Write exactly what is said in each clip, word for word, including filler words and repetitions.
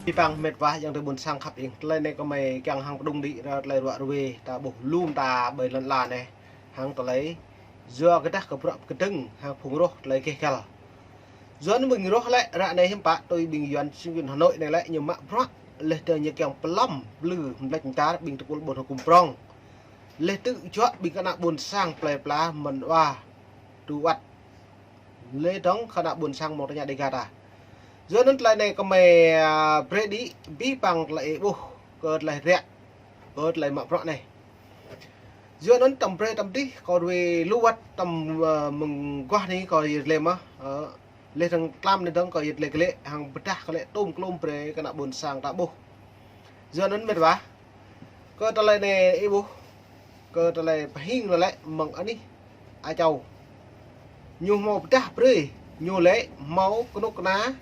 Abih bang met wa ayŏng adơi ƀôn sang khăp ing. Tơlơi anai kơmơi kiăng hăng pơdŏng đĭ ră tơlơi ruă ruê ta ƀuh lŏm ta ƀơi lŏn ala anai. Hăng tơlơi yua kơ dah kơ bruă kơdơ̆ng hăng phung roh tơlơi gêh găl. Yua anŭn ƀing roh lĕ ră anai hiư̆m pă tui ƀing Yuan sinh viên Hà Nội anai lĕ ñu mă bruă laih dơ̆ng ñu kiăng pơlŏm plư mlĕč mtar ƀing tơpul ƀôn hơkŭm prŏng. Laih tŭ juă ƀing kơnă ƀôn sang plơi pla mơ̆n wa tŭ wăt. Laih dơ̆ng kơnă ƀôn sang mơ̆ng tơña Dega ta. Yua anŭn tơlơi anai kơmơi, a, brơi đĭ abih bang tơlơi ih ƀuh kơ tơlơi ră, kơ tơlơi mă bruă anai. Yua anŭn tăm brơi tăm dih kơ ruê lu wăt tăm, a, mơguah anai kơ yơr lĕ mơ̆, ơ, laih dơ̆ng tlam anai dơ̆ng kơ yơr lĕ kơ lĕ hăng pơdah kơ lĕ tôm klôm brơi kơnă ƀôn sang ta ƀuh. Yua anŭn met wa. Kơ tơlơi anai ih ƀuh, kơ tơlơi pơhing lĕ mơ̆ng anih A Châu. Ñu hmâo pơdah brơi, ñu lĕ hmâo kơnuk kơna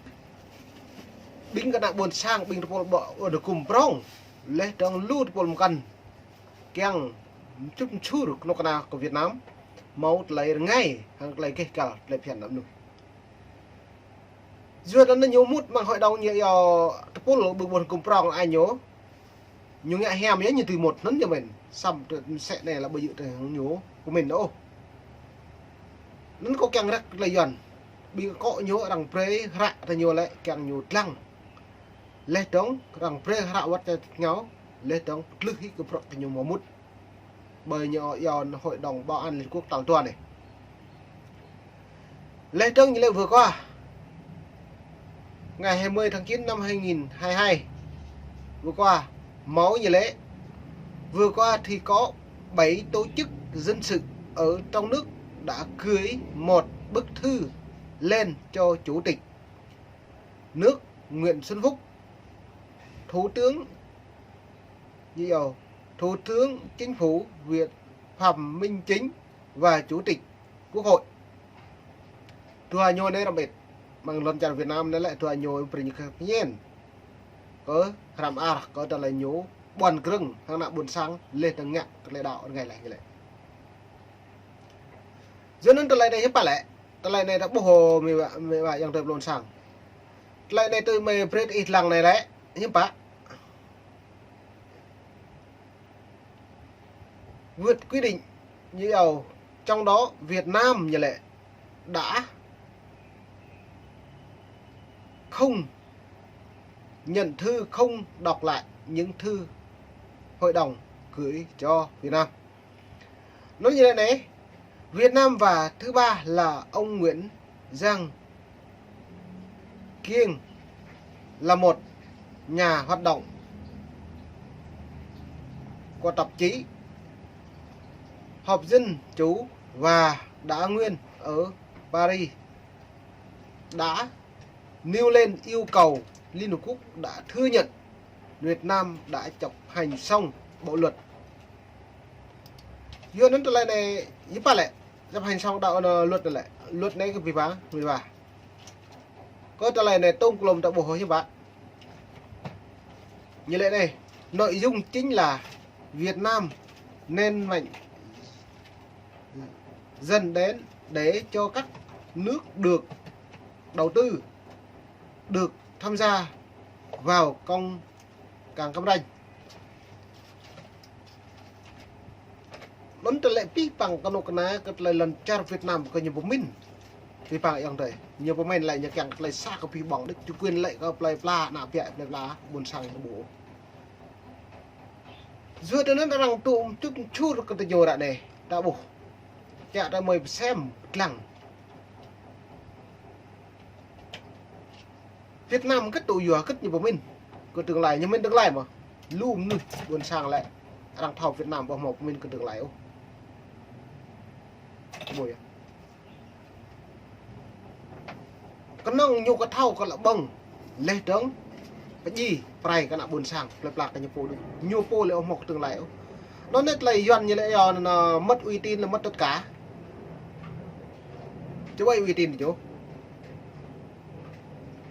ƀing kơnă ƀôn sang, ƀing tơpul ƀôn hơkŭm prŏng. Laih dơ̆ng lu tơpul mơkăn kiăng mčŭt mčur kơnuk kơna kơ Việt Nam, hmâo tơlơi rơngai hăng tơlơi gêh găl, tơlơi phiăn anŭn. Yua anŭn ñu mŭt mơ̆ng hội đồng ñu yua tơpul ƀing ƀôn hơkŭm prŏng ai ñu. Ñu ngă hiam yơh ñu tui mŭt anŭn ñu mơ̆n. Samơ̆ tơ mơsĕ anai lĕ ƀu djơ̆ tơ hăng ñu pơmĭn ôh. Anŭn kâo kiăng răk tơlơi Yuan. Ƀing kâo ñu arăng brơi hră tơ ñu lĕ kiăng ñu dlăng. Laih dơ̆ng arăng brơi hră wăt tơ ngao. Laih dơ̆ng pơtlưh hĭ kơ bruă tơ ñu mơ̆ mŭt. Ƀơi ñu yua hội đồng Bảo an Liên Hợp Quốc tal dua anai. Laih dơ̆ng ñu lĕ vừa qua, ngày hai mươi tháng chín năm hai nghìn hai mươi hai, vừa qua, hmâo ñu lĕ, vừa qua thì có bảy tổ chức dân sự ở trong nước đã gửi một bức thư lên cho Chủ tịch nước Nguyễn Xuân Phúc, Thủ tướng, như yêu, Thủ tướng Chính phủ Việt Phạm Minh Chính và Chủ tịch Quốc hội. Dua ñu anai rơmet. Mơ̆ng lŏn čar Việt Nam anai lĕ dua ñu brơi ñu kơ pơñen. Kơ hrăm ar, kơ tơlơi ñu ƀuăn krơ̆ng hăng ană ƀôn sang laih dơ̆ng ngă tơlơi đaŏ rơngai laih ñu lĕ. Yua anŭn tơlơi anai hiư̆m pă lĕ. Tơlơi anai ta ƀuh hơ mơi wa, mơi wa ayŏng adơi ƀôn sang. Tơlơi anai tui mơi brơi ih lăng anai lĕ. Hiư̆m pă. Vượt quy định như yêu, trong đó Việt Nam như lệ đã không nhận thư, không đọc lại những thư hội đồng gửi cho Việt Nam. Nói như thế này, Việt Nam và thứ ba là ông Nguyễn Giang Kiên là một nhà hoạt động của tạp chí Học Dân Chủ và đã nguyên ở Paris đã nêu lên yêu cầu Liên Hợp Quốc đã thừa nhận Việt Nam đã chấp hành xong bộ luật. Yua anŭn tơlơi anai, hiư̆m pă lĕ, chấp hành xong đạo, ờ, luật anai lĕ. Luật anai kơ ƀing ƀă, ƀing ƀă. Kơ tơlơi anai tôm klôm ta ƀuh hiư̆m pă. Như lệ này, nội dung chính là Việt Nam nên mạnh dần đến để cho các nước được đầu tư, được tham gia vào công cảng Cam Ranh. Anŭn tơlơi pih păng kơnuk kơna kơ tơlơi lŏn čar Việt Nam kơ ñu pơmĭn. Pih păng ayŏng adơi. Ñu pơmĭn lĕ ñu kiăng tơlơi sa kơ pih ƀong đĕč chủ quyền lĕ kơ plơi pla ană ƀiă plơi pla ƀôn sang tơ ƀuh. Yua tơ anŭn arăng tŭ mčŭt mčur kơ tơ ñu ră anai. Ta ƀuh. Čă ta mơi pơsem pơdlăng. Việt Nam kơ tŭ yua kơ ñu pơmĭn kơ tương lai, ñu mĭn tương lai mơ̆. Lu mơnuih ƀôn sang lĕ arăng thâo Việt Nam ƀu hmâo pơmĭn kơ tương lai ôh. Ƀu yơh. Kơnơ̆ng ñu kơ thâo kơ lŏ ƀơ̆ng laih dơ̆ng pơdjai pơrai kơ ană ƀôn sang, plơi pla kơ ñu pô đôč. Ñu pô lĕ ƀu hmâo kơ tương lai ôh. Anŭn anai tơlơi Yuan ñu lĕ yua anŭn, anŭn mất uy tín là mất tất cả. Čơ ƀai uy tín ñu.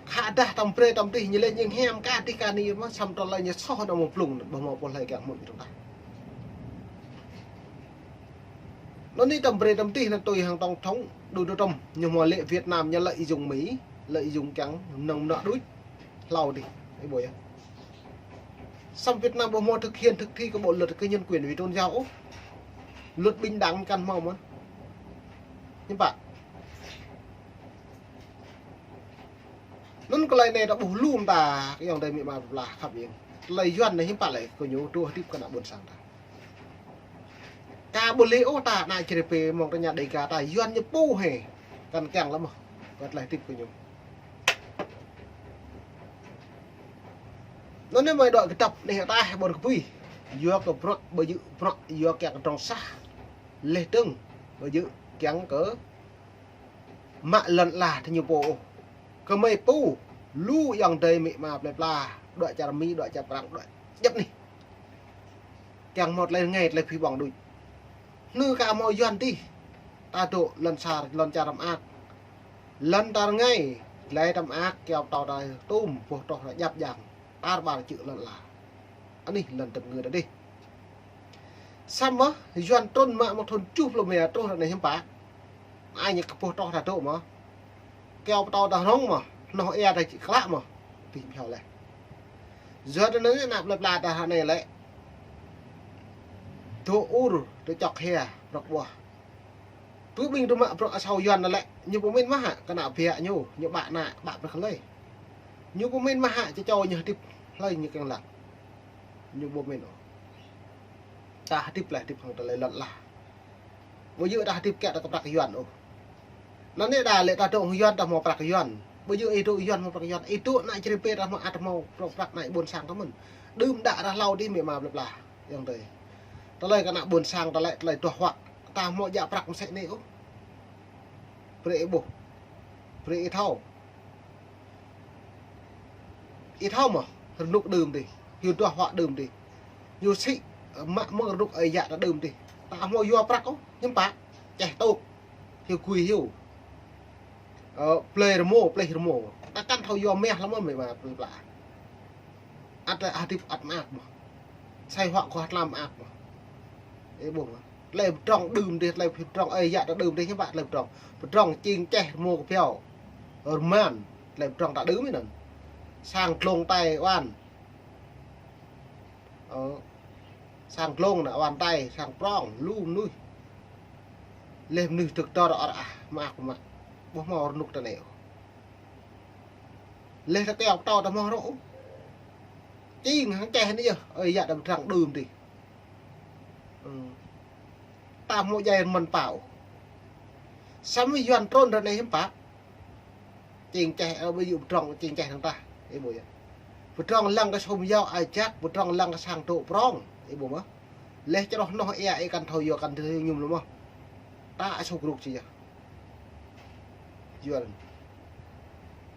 Khă dah tăm brơi tăm dih ñu lĕ ñu hiam kơ dih kơ anai mơ̆ samơ̆ tơlơi ñu soh anŭn mơ̆ blung, ƀu hmâo pô hlơi kiăng hmư̆ ñu tah. Anŭn anai tăm brơi tăm dih anŭn tui hăng tổng thống Donald Trump ñu hmâo lĕ Việt Nam ñu lợi dụng Mỹ, lợi dụng kiăng nơ̆ng mơnă đôč. Hlâo dih. Ih ƀuh yơh. Samơ̆ Việt Nam ƀu hmâo thực hiện thực thi kơ bộ luật kơ nhân quyền vì tôn giáo ôh. Luật bình đẳng kăn hmâo mơ̆n. Hiư̆m pă? Anŭn tơlơi anai ta ƀuh lu mơta, kơ ayŏng adơi amĭ ama plơi pla khăp ƀing. Tơlơi Yuan anai hiư̆m pă lĕ kơ ñu truh hơdip kơ ană ƀôn sang ta. Ka ƀu lĕ ôh ta ană čơrê pê mơ̆ng tơña Đêga ta Yuan ñu pô hĕ. Kăn kiăng lăm mơ̆. Kơ tơlơi hơdip kơ ñu. Anŭn anai mơi dŏ kơdŏp anai ta hĕ ƀôn kơpui. Yua kơ bruă, ƀu djơ̆ bruă, yua kiăng kơ tơdrong sah. Leh dơ̆ng, ƀu djơ̆ kiăng kơ mă lŏn ala tơ ñu pô ôh. Kơ mơi pô, lu ayŏng adơi amĭ ama plơi pla, dŏ čar Mi, dŏ čar Prăng, dŏ djŏp anih. Kiăng hmâo tơlơi rơngai, tơlơi phi ƀơ̆ng đôč. Anŭn ka hmâo Yuan tih. Ta dŏ lŏn čar, lŏn čar tơmă. Lŏn ta rơngai, glai tơmă, kyâo pơtâo ta tŭm, boh troh ta djăp djang. Tar ƀar čư̆ lŏn ala. Anih lŏn tơpơngư ta dih. Samơ̆ Yuan trŭn mă mơ̆ng thŭn tơjuh pluh rơma truh ră anai hiư̆m pă. Ai ñu kơ boh troh ta dŏ mơ̆. Kyâo pơtâo ta hrŏng mơ̆. Hnoh ia ta či klă mơ̆. Pih pơhiao leh. Yua anŭn ană plơi pla ta ră anai lĕ. Dŏ ur, dŏ čŏk hia, rơ̆k ƀuah. Tui ƀing tơmă bruă asâo Yuan anŭn lĕ, ñu pơmĭn mơ̆ hă, kơ ană biă ñu, ñu ƀă ană, ƀă prăk hlơi. Ñu pơmĭn mơ̆ hă, čơčô ñu hơdip hlơi ñu kiăng lăng. Ñu pơmĭn ôh. Ta hơdip lĕ hơdip hăng tơlơi lŏn ala. Ƀu djơ̆ ta hơdip kiăng ta kơ prăk Yuan ôh. Anŭn anai đa lĕ ta dŏ hăng Yuan ta hmâo prăk Yuan. Ƀu djơ̆ ih dŏ Yuan hmâo prăk Yuan. Ih dŏ ană čơrê pê ta hmâo ăt hmâo prăk, prăk ană ƀôn sang ta mơ̆n. Đưm đă rah hlâo dih amĭ ama plơi pla. Ayŏng adơi. Tơlơi kơ ană ƀôn sang ta lĕ tơlơi duah huă. Ta hmâo djă prăk mơsĕ anai ôh. Brơi ih ƀuh. Brơi ih thâo. Ih thâo mơ̆, rơnŭk đưm dih. Hyu duah huă đưm dih. Hyu sĭ, mă mơ̆ng rơnŭk ơi yă ta đưm dih. Ta hmâo yua prăk ôh, hiư̆m pă. Čeh tôk. Hyu gui hyu. Ơ, plơi rơmô, plơi rơmô. Ta kăn thâo yua mah lăm mơ̆ amĭ ama plơi pla. Ăt hơdip ăt mơak mơ̆. Sai huă kơ tlam mơak mơ̆. Ih ƀuh mơ̆. Tơlơi pơdrŏng đưm dih, tơlơi pơdrŏng ơi yă ta đưm dih, hiư̆m pă tơlơi pơdrŏng. Pơdrŏng čing čeh rơmô kơpiâo. Rơman, tơlơi pơdrŏng ta đưm anŭn. Sang glông tai oan. Ơ, sang glông ană oan tai, sang prŏng, lu mơnuih. Leh mơnuih tơ̆k tơr ôr ah, mơak mơak. Ƀu hmâo rơnŭk ta anai ôh. Leh ta kyâo pơtâo ta hmâo rŏ. Čing hăng čeh anai yơh, ơi yă ta pơdrŏng đưm dih. Ơ. Ta hmâo djai rơmăn pao. Samơ̆ Yuan trŭn ră anai hiư̆m pă. Čing čeh, ơ, ƀu djơ̆ pơdrŏng čing čeh hăng ta. Ih ƀuh yơh. Pơdrŏng lăng kơ sum yâo ai jak, pơdrŏng lăng kơ sang dŏ prŏng. Ih ƀuh mơ̆. Leh čroh hnoh ia ih kăn thâo yua kăn thâo mơñum lơi mơ̆. Ta asŭk rŭk či yơh. Yuan.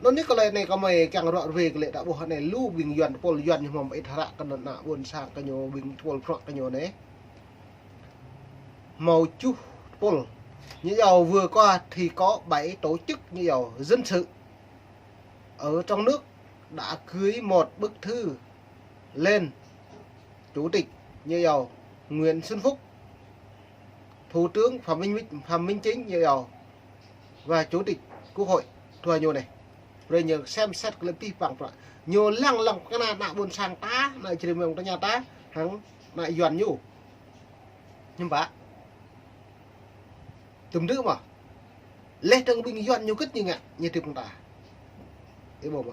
Anŭn anai kơ lĕ anai kơ mơi kiăng ruă ruê kơ lĕ ta ƀuh anai lu ƀing Yuan tơpul Yuan ñu hmâo mơit hră kơ ană ƀôn sang kơ ñu ƀing tơpul prŏk kơ ñu anai. Hmâo tơjuh tơpul. Ñu iâu vừa qua thì có bảy tổ chức ñu iâu dân sự ở trong nước đã gửi một bức thư lên Chủ tịch ñu iâu Nguyễn Xuân Phúc, Thủ tướng Phạm Minh, Phạm Minh Chính ñu iâu và Chủ tịch Quốc hội, dua ñu anai. Brơi ñu xem xét kơ lĕ pih păng prăk. Ñu lăng lăng kơ ană, ană ƀôn sang ta, ană čơrê mơ̆ng tơña ta, hăng ană Yuan ñu. Hiư̆m pă. Tơm dơ̆ mơ̆. Leh dơ̆ng ƀing Yuan ñu kĭt ñu ngă, ñu hơdip hăng ta. Ih ƀuh mơ̆.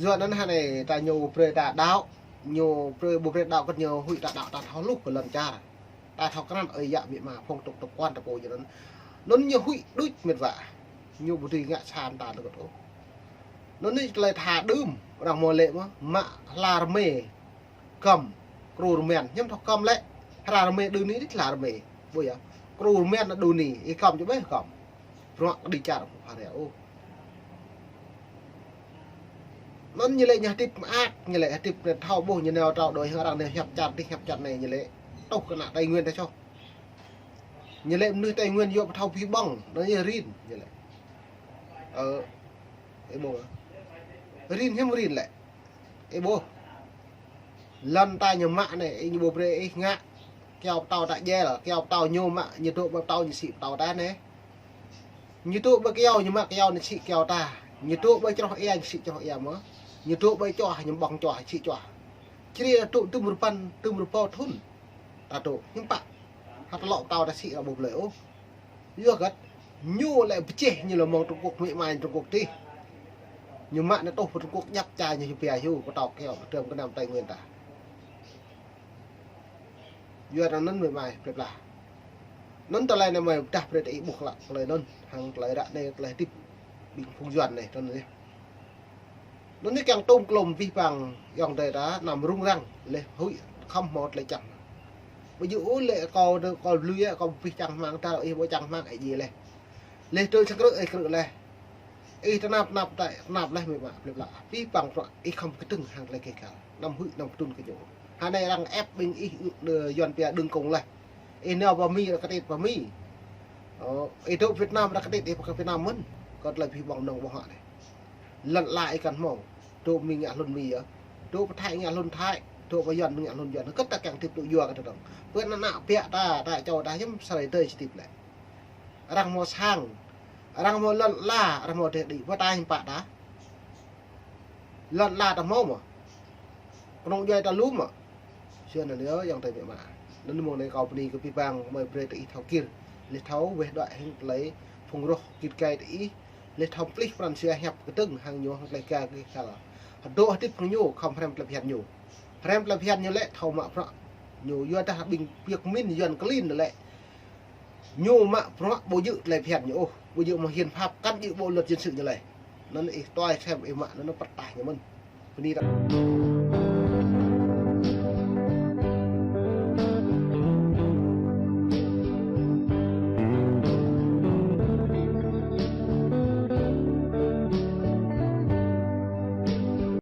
Yua anŭn hă anai ta ñu brơi ta đaŏ, ñu brơi ƀu brơi đaŏ kơ ñu huĭ ta đaŏ ta thâo hluh kơ lŏn čar. Ta thâo krăn ơi yă amĭ ama phong tục tập quán ta pô yơh anŭn. Anŭn ñu huĭ đôč mĕt wa. Ñu ƀu dưi ngă sa mơta tơgŭt ôh. Anŭn anai tơlơi tha đưm, arăng hmâo lĕ mơ̆, mă hla rơmê. Kơm, kru rơmen, hiư̆m thâo kơm lĕ. Hla rơmê đưm anai đĭ hla rơmê. Ƀuh yơh. Kru rơmen đưm anai, ih kơm či ƀĕ kơm. Bruă kơ đĭ čar phara ôh. Anŭn ñu lĕ ñu hơdip mơak, ñu lĕ hơdip anai thâo ƀuh ñu nao trao đổi hăng arăng nao hiăp čar dih hiăp čar anai ñu lĕ. Tuh kơ ană Tây Nguyên ta soh. Ñu lĕ mơnuih Tây Nguyên yua pơthâo phi ƀơ̆ng, anŭn ñu rin, ñu lĕ. Ơ, ih ƀuh. Rin hiư̆m rin lĕ. Ih ƀuh. Lŏn ta ñu mă anai, ih ñu ƀu brơi ih ngă. Kyâo pơtâo ta djel, kyâo pơtâo ñu mă, ñu dŏ ƀơi pơtâo ñu sĭ pơtâo ta anai. Ñu dŏ ƀơi kyâo ñu mă kyâo ñu sĭ kyâo ta. Ñu tŭ ƀơi čroh ia, ñu sĭ čroh ia mơ̆. Ñu tŭ ƀơi čoh, ñu ƀơ̆ng čoh, sĭ čoh. Čri tŭ tơm rơpăn, tơm rơbâo thŭn. Ta tŭ, hiư̆m pă. Hăt lŏ tao ta sĭ ră ƀu blơi ôh. Yua hơget, ñu lĕ pơčeh ñu lĕ mơ̆ng Trung Quốc, mĭ mai Trung Quốc tih. Ñu mă nao tŭ pơ Trung Quốc djăp čar ñu hiu pia hiu, pơtao keo, pơtơm kơnam Tây Nguyên ta. Yua anŭn mĭ mai, plơi pla. Anŭn tơlơi anai mơi pơdah brơi ta ih ƀuh klă, tơlơi anŭn, hăng tơlơi ră anai, tơlơi hơdip ƀing phung Yuan anai, anŭn anai. Anŭn anai kiăng tôm klôm abih bang ayŏng adơi ta, anăm rŭng răng, laih huĭ khŏm hmâo tơlơi čang. Ƀu djơ̆ ôh lĕ kâo, kâo lui, kâo abih čang hmang, ta ih ƀu čang hmang, ih djai laih. Laih tơl sa krư̆, ih krư̆ laih. Ih tơnap, tơnap, tơnap laih mĭ mă, plơi pla. Abih bang bruă ih khŏm kơtưng hăng tơlơi keh kal. Anăm huĭ, anăm kơtưn kơ ñu. Hơnai arăng ĕp ƀing ih, ơ, Yuan pia đương công laih. Ih nao pơ Mi, arăng kơtit pơ Mi. Ơ, ih dŏ Việt Nam, arăng kơtit ih pơ Việt Nam mơ̆n. Kơ tơlơi abih bang mơnơ̆ng ƀơ̆ng hă anai. Lŏn ala ih kăn hmâo. Dŏ Mi ngă hlŭn Mi yơh. Dŏ pơ Thái ngă hlŭn Thái. Dŏ pơ Yuan ngă hlŭn Yuan. Kơ ta kiăng hơdip tŭ yua kơ ta dơ̆ng. Pơ ană ană piă ta, ta čô ta hiư̆m sa rai tơi hơdip lĕ. Arăng hmâo sang, arăng hmâo lŏn ala, arăng hmâo dêh đĭ, pơ ta hiư̆m pă ta. Lŏn ala ta hmâo mơ̆. Kơnung djuai ta lu mơ̆. Sĭt anŭn yơh, ayŏng adơi mĭ mă. Anŭn mơ̆ng anai kâo bơni kơ abih bang mơi brơi ta ih thâo kir. Laih thâo weh đuaĭ hăng tơlơi phung roh git gai ta ih. Laih thâo plih pran jua hiăp kơtưng hăng ñu hăng tơlơi keh kal. Hơdŏ hơdip hăng ñu, khŏm hrăm tơlơi phiăn ñu. Hrăm tơlơi phiăn ñu lĕ thâo mă bruă. Ñu yua dah ƀing Việt Minh Yuan klin lĕ. Ñu mă bruă ƀu djơ̆ tơlơi phiăn ñu ôh, ƀu djơ̆ mơ̆ng hiến pháp, kăn djơ̆ bộ luật dân sự ñu laih. Anŭn ih tuai sem ih mă, anŭn pơtah ñu mơ̆n. Bơni ră.